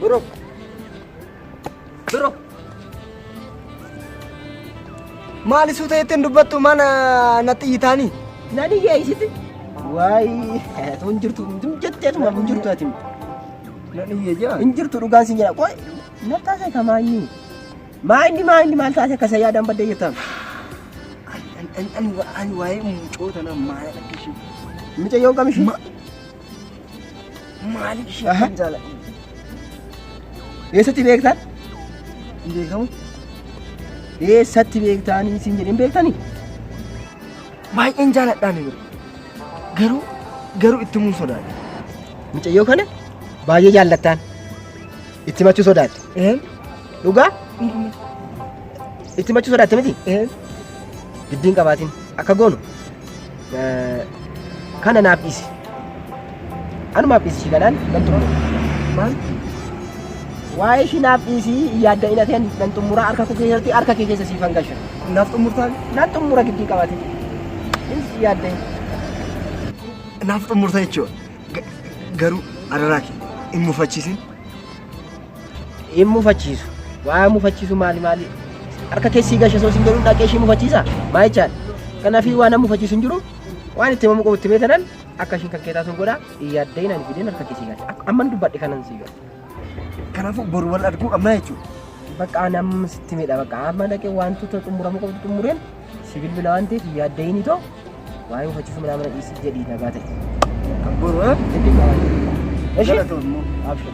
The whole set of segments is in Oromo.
Bro. Bro. Maali suuta jetteen dubbattu mana natti iyyitaanii? Nan iyyeessiti. Waay, hin jirtu, hin jetteetuma hin jirtu ati. Nan iyyee jaa. Hin jirtu dhugaan sin jedha. Qoy, na taasise kamaanyi. Maa inni maa inni maal taasise akkasa yaadaan baddee jirta. Ani waa'ee mucoo tana maal akka ishee Mucayyoon kam ishee? Maaliif ishee kan jaaladhu? Eessatti beektan? Hin beekamu. Eessatti beektaanii siin jedhin beektanii? Baay'een jaaladhaan bira. Garuu garuu itti himuun sodaadha. Mucayyoo kana baay'ee jaallattaan. Itti himachuu sodaatte. Een Dhugaa? Itti himachuu sodaatte miti? Een Giddiin qabaatiin akka goonu kana naaf dhiisi. Anumaaf dhiisi ishii kanaan nan xumura. Maal? Waa'ee ishii naaf dhiisi yaadda inateen nan xumura harka koo keessatti harka kee keessa siifan galcha. Naaf xumurtaan? Nan xumura giddii qabaatiin. Innis yaadda. Naaf xumurta jechuudha. Garuu adaraa kee hin mufachiisin. Hin mufachiisu. Waa'ee mufachiisu maali maali? Harka keessii gasha soo sin jedhu dhaqee ishii mufachiisa. Maa jechaan? Kanaafii waan nama mufachiisu hin jiru. Waan itti himamu qabu itti beekanan akka ishiin kan kee taatuun godha. Hin yaadda'in ani fideen harka keessii gasha. Amman dubbadhe kanan sii gala. Kanaafuu boru wal arguu qabnaa jechuudha. Bakka ani amma sitti himedha. Bakka amma dhaqee wantoota xumuramuu qabdu xumureen si bilbila waan ta'eef hin yaadda'in itoo waa'ee mufachiisuu manaa mana dhiisii jedhii nagaa ta'e. Boru Giddi qabaate. Eshi? Galatoon immoo. Abshir.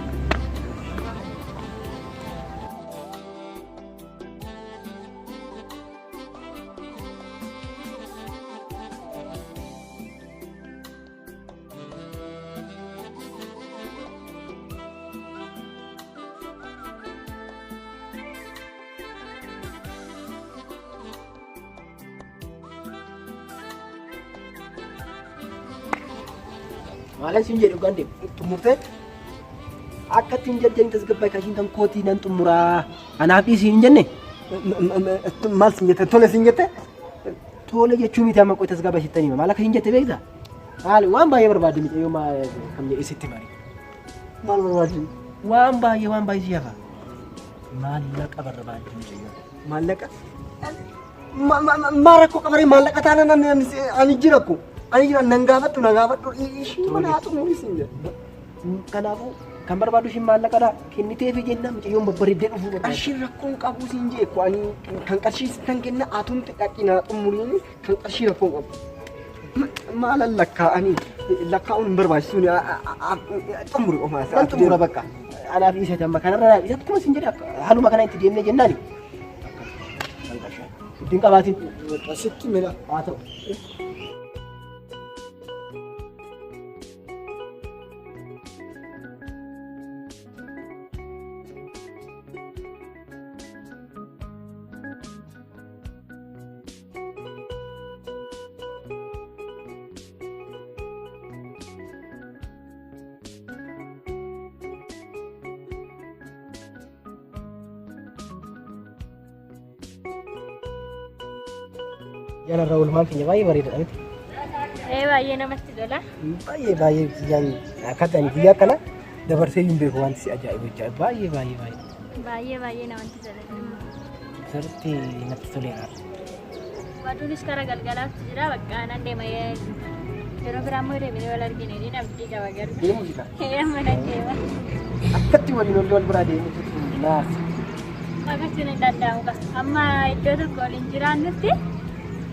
Maalan siin jedhu gande xumurtee akka ittiin jajjani tasgabbaa'e kashiin kan kootii nan xumuraa anaaf dhiisii hin jenne. Maal siin jette? Tole siin jette? Tole jechuu miti amma qoy tasgabbaa'e sitti hima. Maal akka hin jette beektaa? Maal waan baay'ee barbaadde mucayyoo maa kam jedhee sitti mari. Maal barbaadde? Waan baay'ee si hafa. Maallaqa barbaadde mucayyoo. Maallaqa? Maa rakkoo qabaree maallaqa taanaan ani jira ko. Ani jira nan gaafadhu na gaafadhu ishii mana haa xumuri siin jedha. Kanaafuu kan barbaadu ishiin maallaqadha. Kenniteefi jennaan mucayyoon babbareeddee dhufuu barbaaddi. Qarshiin rakkoon qabu siin jee ko ani kan qarshii sittan kenna atumti dhaqi naa xumuriin kan qarshii rakkoon qabu. Maalan lakkaa'anii lakkaa'uun hin barbaachisu xumuri qofa. Nan xumura bakka. Anaaf dhiisate amma kanarra naaf dhiisate akkuma isin jedhe haaluma kana itti deemnee jennaani. Ittiin qabaatiin. Sitti mila. Haa ta'u. Yaala irraa oolmaan keenya baay'ee bareedaadha miti. Ee baay'ee namatti tola. Baay'ee baay'ee guyyaan akkatti ani guyyaa akkana dabarsee hin beeku wanti si ajaa'ibu jecha baay'ee baay'ee baay'ee. Baay'ee baay'ee namatti tola. Sirriitti natti toleera. Aduunis kara galgalaatti jira bakka nan deema yeroo biraa immoo deemnee wal argine ni abdii qaba garuu. Deemuu jira. Ee amma nan deema. Akkatti waliin ol wal biraa deemutu naaf. Dhagachuun hin danda'amu qaba. Amma iddoo tokko waliin jiraannutti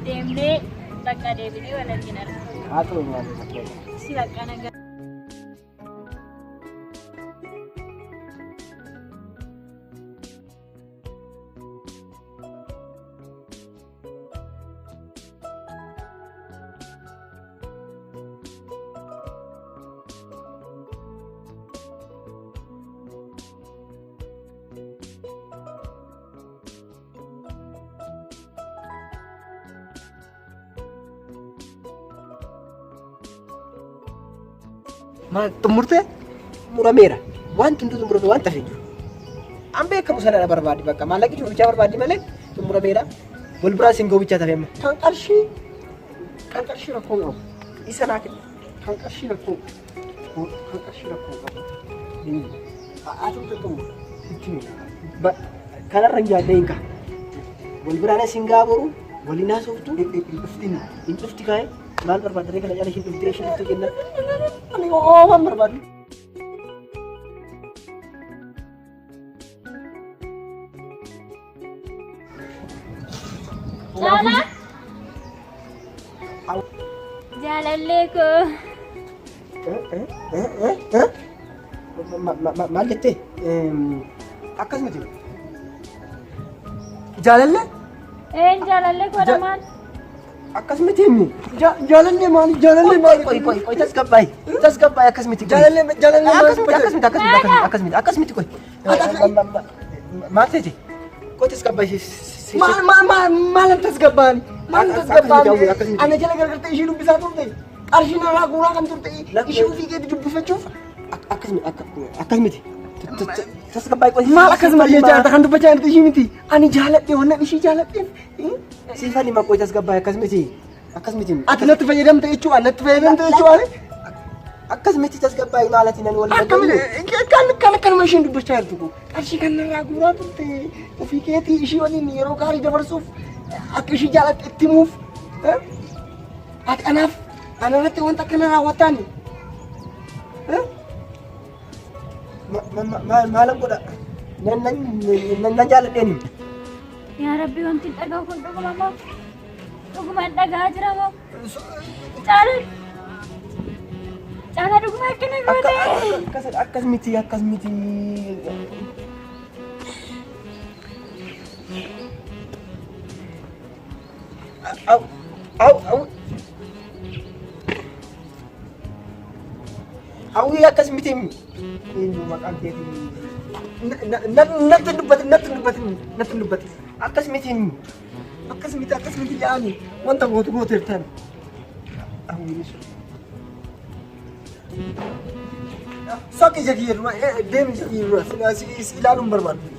deemnee bakka deebinee wal argina. Haa ta'u malee. Si bakka nagaa. Maal xumurtee? Murameera. Wanti hunduu xumurame waan tafe jiru. An beekamu sanadha barbaadi bakka maallaqi jiru bichaa barbaadi malee xumurameera. Wal biraa siin ga'u bichaa tafe amma. Kan qarshii kan qarshii rakkoo qabu. Isa naa kenna. Kan qarshii rakkoo kan qarshii rakkoo qabu. Ati xumur. Sitti hima. Kanarra hin jaallee hin ka'a. Wal biraan siin ga'a boru waliin haasoftu Dhufti. Hin dhufti kaa'e maal barbaaddaree kana caala ishiin dhuftee ishiin dhuftee jenna. Ani waan barbaadu. Caalaa. Jaalallee koo. Maal jettee? Akkas miti. Jaalallee? Een jaalallee koo dha maal? Akkas miti himmi. Jaalallee maali? Jaalallee maali? Qoy qoy qoy tasgabbaay tasgabbaay akkas miti. Jaalallee jaalallee maali? Akkas miti akkas miti akkas miti akkas miti akkas miti qoy. Maal ta'e? Qoy tasgabbaay. Maal maal maal maalan tasgabbaani? Maal Akkas miti, tasgabbaani? akkas miti. Ana jala gargartee ishii dubbisaa turte. Qarshii narraa guuraa kan turte ishii ofii keetti dubbifachuuf. Akkas miti akkas miti. Tasgabbaay qoy. Maal akkasuma jechaa jirta kan dubbachaa jirtu ishii miti. Ani jaaladhe wannan ishii jaaladheef. Siifan hima qoy tasgabbaay akkas miti. Akkas miti. Ati natti fayyadamte jechuudha natti fayyadamte jechuudha. Akkas miti tasgabbaay maalati nan wal Akkamitti kan kan akkanuma isheen dubbachaa jirtu kun qarshii kan narraa guuraa turte ofii keetii ishii waliin yeroo gaarii dabarsuuf akka ishii jaalatte itti himuuf ati anaaf ana irratti wanta akkana raawwattaani. Maalan godha? Nan jaaladheen. Yaa Rabbi wanti hin dhaga'u kun dhuguma moo? Dhuguma hin dhaga'aa jira moo? Caalaa. Caalaa dhuguma akkana goote. Akkas miti akkas miti. Aw aw aw. Hawwii akkas miti. Eenyu maqaan keetii? Natti hin dubbatin natti hin dubbatin natti hin dubbatin. Akkas miti. Akkas miti akkas miti jedhani wanta gootu gooteertan. Hawwiin sun. Soqi ija kiyya dura deemi ija kiyya dura si ilaaluun barbaadu.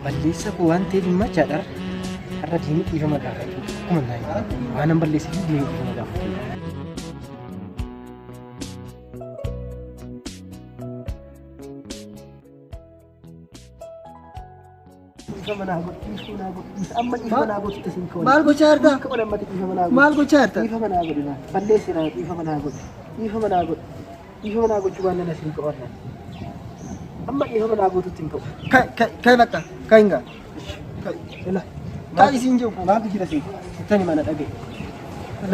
Balleessa koo waan ta'eef machaadha. Har'a deemee dhiifama gaafachuu akkuma naa waan an balleesseef deemee dhiifama gaafachuu. Dhiifama naa godhi, dhiifama naa godhi, amma dhiifama naa godhi isin ka'u. Maal gochaa jirta? Akka ammatti dhiifama naa godhi. Maal gochaa jirta? Dhiifama naa godhi naa. Balleessi naa dhiifama naa godhi. Dhiifama naa godhi. Dhiifama naa gochuu waan nan isin ka'u har'a. Amma dhiifama naa gootutti hin ka'u. Kai bakka kai hingaa. Ila. Kai isin jiru. Maaltu jira siin? Tani mana dhagaye.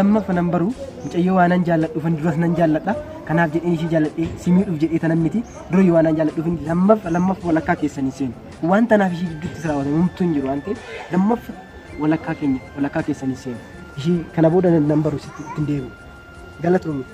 Lammaffaa nan baruu mucayyoo waan nan jaalladhuuf duras nan jaalladha. Kanaaf jedheen ishii jaalladhee si miidhuuf jedhee tanan miti. Dura waan nan jaalladhuuf lammaffaa lammaffaa walakkaa keessanii seenu. Waan tanaaf ishii gidduutti raawwatamu homtuu hin jiru waan ta'eef lammaffaa walakkaa keenya walakkaa keessanii seenu. Ishii kana booda nan baruu sitti ittiin deebi'u. Galatoomi.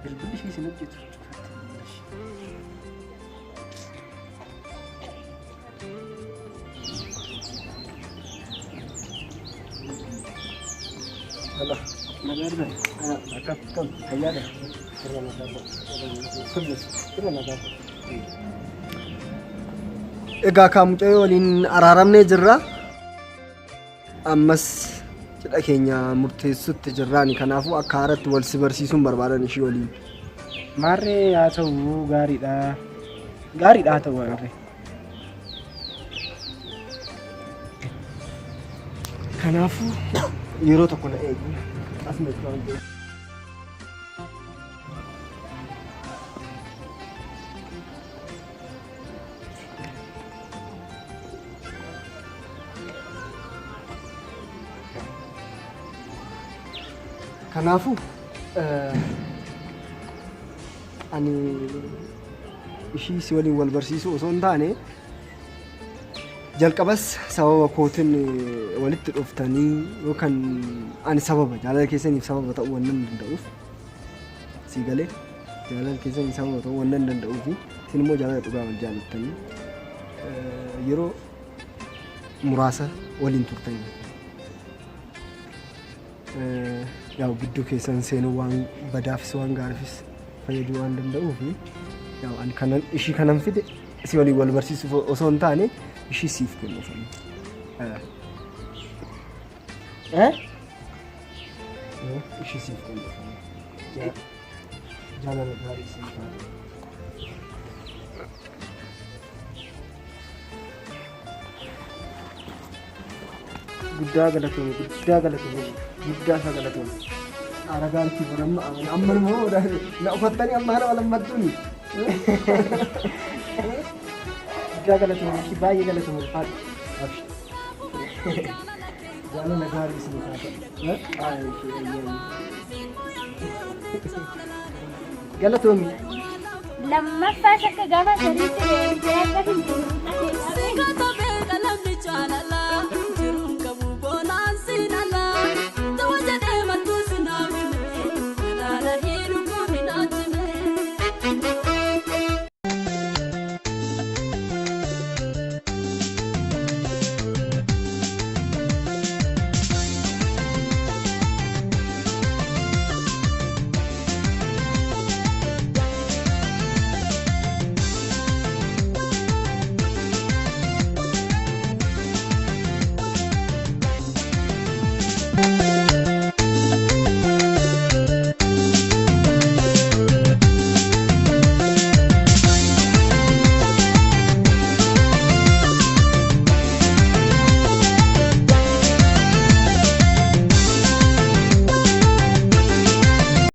Bilbilli ishee isin hojjetu cufatte bilbila ishee. Hello. Egaa kaa mucayyoo waliin araaramnee jirra. Ammas cidha keenya murteessutti jirraani. Kanaafuu akka haaratti wal si barsiisuun barbaadan ishii waliin. Maarree haa ta'u gaariidha. Gaariidha haa ta'u maarree. Kanaafuu yeroo tokko na eegi. Asuma itti waan ta'eef. Kanaafuu ani ishii si waliin wal barsiisuu osoo hin taane jalqabas sababa kootiin walitti dhuftanii yookaan ani sababa jaalala keessaniif sababa ta'uu waan nan danda'uuf sii galee jaalala keessaniif sababa ta'uu waan nan danda'uuf isin immoo jaalala dhugaa wal jaalattanii yeroo muraasa waliin turtanii. Yaa'u gidduu keessan seenuu waan badaafis waan gaariifis fayyaduu waan danda'uuf yaa'u ani kanan ishii kanan fide si waliin wal barsiisuuf osoo hin taane ishii siif kennuuf. Eh? Ishii siif kennuuf. Jaalala gaarii siif taate. Guddaa galatoomi, guddaa galatoomi, guddaa isaa galatoomi. Aragaan itti fuudhamma amma immoo na uffattanii amma haala lammattuuni. Guddaa galatoomi, ishii baay'ee galatoomi ulfaadhu. Jaalala gaarii isin taate. Galatoomi. Lammaffaas akka gaafa sadiitti deebisee akka hin xumurre.